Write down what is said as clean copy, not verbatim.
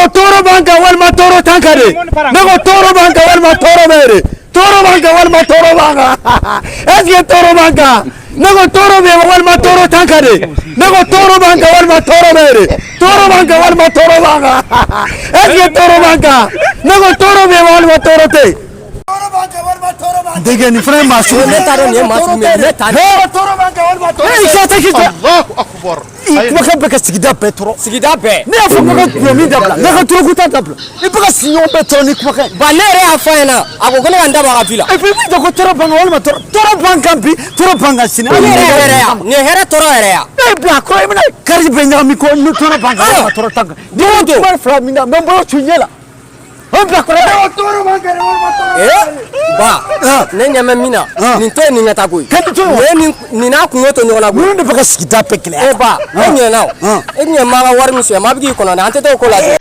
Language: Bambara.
ko tɔɔrɔ b'an kan walima tɔɔrɔ t'an kan de. Ne ko tɔɔrɔ b'an kan walima tɔɔrɔ bɛ yen de. Tɔɔrɔ b'an kan walima tɔɔrɔ b'an kan. Est ce que tɔɔrɔ b'an kan? Ne ko tɔɔrɔ bɛ yen walima tɔɔrɔ t'an kan de. Ne ko tɔɔrɔ b'an kan walima tɔɔrɔ bɛ yen de. Tɔɔrɔ b'an kan walima tɔɔrɔ b'an kan. Est ce que tɔɔrɔ b'an kan? Ne ko tɔɔrɔ bɛ yen walima tɔɔrɔ tɛ yen. Denkɛ nin fana ye maa sugu Ne t'a dɔn nin ye maa sugu min ye, ne t'a dɔn. Ee, i tɛ k'i jɔ. Allahu akbar. I kumakan bɛ ka sigida bɛɛ tɔɔrɔ. Sigida bɛɛ. Ne y'a fɔ ko ka gulɔ min dabila, ne ka drogue ta dabila, i bɛ ka sigiɲɔgɔn bɛɛ tɔɔrɔ ni kumakan ye. Ba, ne yɛrɛ y'a fɔ a ɲɛna, a ko ko ne ka n da bɔ a ka vi la. Et puis i b'i jɔ ko tɔɔrɔ b'an kan walima tɔɔrɔ b'an kan bi, tɔɔrɔ b'an kan sini. Nin yɛrɛ ye hɛrɛ ya, nin ye hɛrɛ tɔɔrɔ yɛrɛ ya. E bila kɔrɔ, i bɛna kari bɛɛ ɲagami ko ni tɔɔrɔ b'an kan walima tɔɔrɔ t'an kan. Don o don. Kuma fila min na, n bɛ n bolo tu ɲɛ la. O bila kɔrɔ. Ee ba, ne ɲɛ bɛ min na, nin to ye nin ɲɛta ko ye. Ka nin to yen wa? Nin ye nin n'a kungo to ɲɔgɔn na koyi. Ninnu de bɛ ka sigida bɛɛ gɛlɛya. E ba, e ɲinɛna o. E ɲɛ maa ka wari min suɲɛ, maa bɛ k'i kɔnɔ dɛ, an tɛ t'o ko lajɛ.